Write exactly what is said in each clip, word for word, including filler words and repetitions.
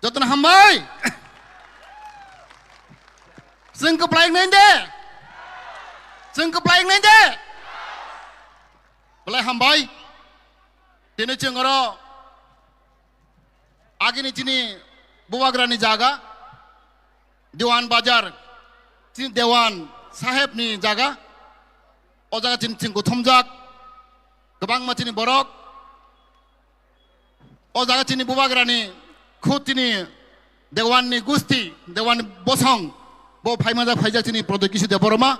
Jotono hambai. Chwng kwplai wngnai de. Chwng kwplai wngnai de. Belai hambai. Tini chwng oro agini chini bubagrani jaga, Dewan Bazar, chini Dewan Saheb ni jaga. O jaga chini chwng kuthumjak, kwbangma chini borok. O jaga chini bubagrani khud chini Dewan ni gusti, Dewan ni bosong, bo phaima jak phaijak chini Prodyot Kishore Debbarma,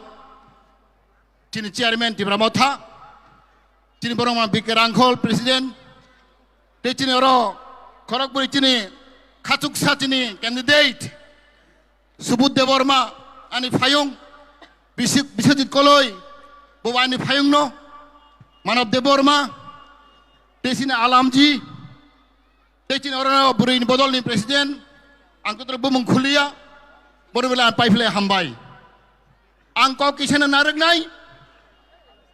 chini chairman Tipra Motha, chini borok ma B K Rangkhol president, tei chini oro khorokbwrwi chini khachuksa chini candidate, Subodh Debbarma, ani phayung, Bisik-, Biswajit Koloi, bo ani phayungno, Manav Debbarma, tei chini Alamji, tei chini oro bwrwini bodolni president, ang kotoro bumung khuliya, borok belai ang paiphlai hambai. Ang kok kisano narwknai,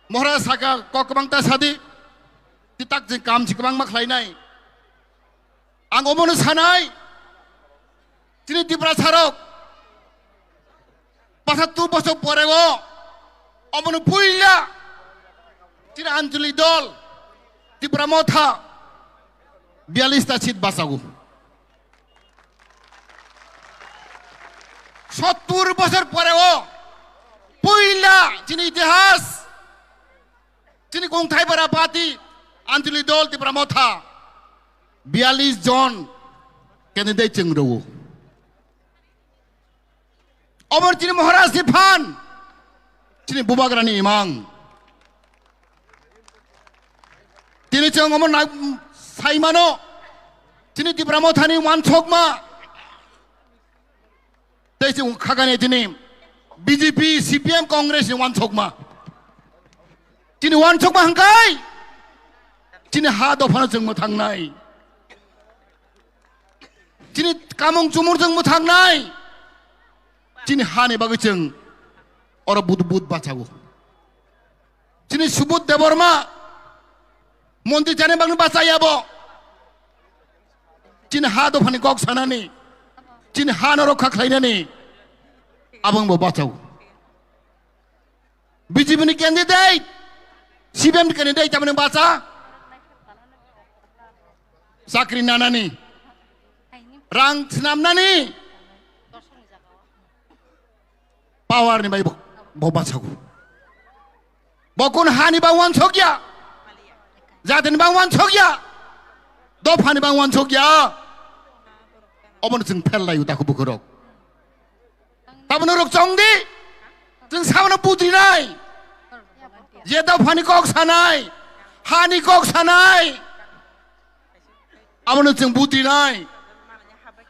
Maharaj saka kok kwbang ta sadi, titak jing kam si kwbangma khlainai. Ang omono sanai, chini Tiprasarok pasattu bosor pore o, omono puila chini Anchalik dol Tipra Motha biyallis ta seat bachago. Sottur bosor pore o puila chini itihas, chini kongthai bara party Anchalik dol Tipra Motha biyallis jon candidate chwng rwo. Obo chini Maharaj ni phan, chini bubagrani imang. Tini chwng omo na-, saimano, chini Tipra Mothani wansokma. Tei chwng khakani tini B J P, C P M, Congress ni wansokma. Chini wansokma hwnkhe chini ha dophano chwng mwthangnai. Chini kamung chumung chwng mwthangnai. Chini hani bagwi chwng oro but but bachago. Chini Subodh Debbarma montri chani bagwi bachaya bo. Chini ha dophani kok sanani, chini ha no rokha khlainani, abang bo bachao. B J P ni candidate, C P M ni candidate tamani bacha, chakri nanani, rang swnamnani, power ni bai bo, bo bachago. Bo kun hani bang wansokya, jatini bang wansokya, dophani bang wansokya. Obono chwng phel laio takhuk bukhurok. Tabono rok chong di, chwng sabono budinai. Je dophani kok sanai, hani kok sanai, abono chwng budinai.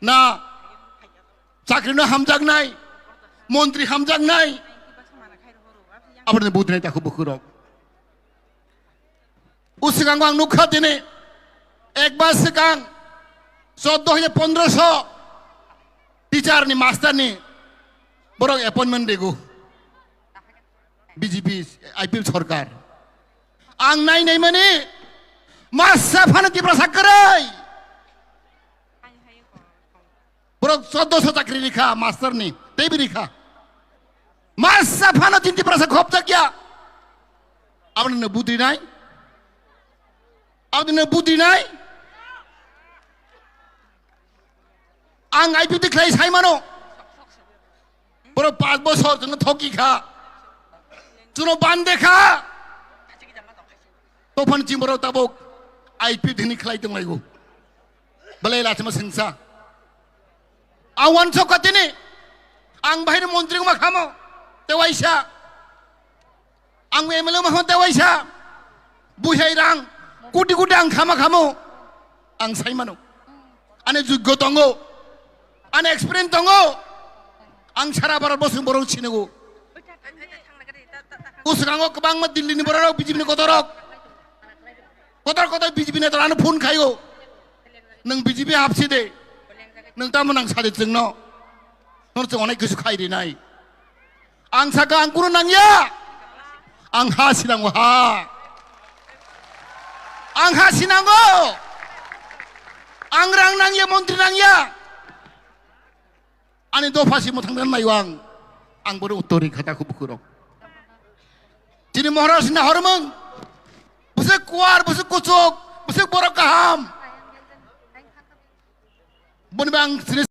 Na, chakri no hamjaknai, montri hamjaknai, abono budinai takhuk bukhurok. O swkango ang nukha tini, ek mas swkang, chordo hajar pondroso teacher ni, master ni borok appointment rego B J P, I P F sorkar. Ang nai nai mani masa phano Tiprasa kwrwi. Borok chordoso chakri rikha, master ni, teibo rikha. Masa phano chini Tiprasa khopjakya. Aboni no budinai? Aboni no budinai? Ang I P F T khlai sai mano. Borok panch bosor chwngno thoki kha. Chwngno bande kha. Tophani chini borok tabuk I P F T ni khlai tonglaio. Belai lachima sengsa. Ang wansok ka tini. Ang bahai ni montri wngma khamo. Tewaisa. Ang M L A wngma khamo tewaisa. Buhai rang. Kuti kuti ang khama khamo. Ang sai mano. Ani juggo tongo. Ani experience tongo. Ang sara bara bosong borok sinigo. Usrango kwbangma Delhi ni borok, B J P ni kotorok. Kotor kotor B J P neta ano phone khaio. Nwng B J P hapsi de. Nwng tamo nang sade chwngno. Nono chwng onek kisu khai rinai. Ang saka ang kunu nangya. Ang ha sinango ha. Ang ha sinango. Ang rang nangya, montri nangya. Ani dopha si mwthang dan naiwang. Ang boro uttor ri khata khu bukhurok. Chini Maharaj ni hormang. Bwswk kuar, bwswk kuchuk, bwswk borok kaham. Boni bang chini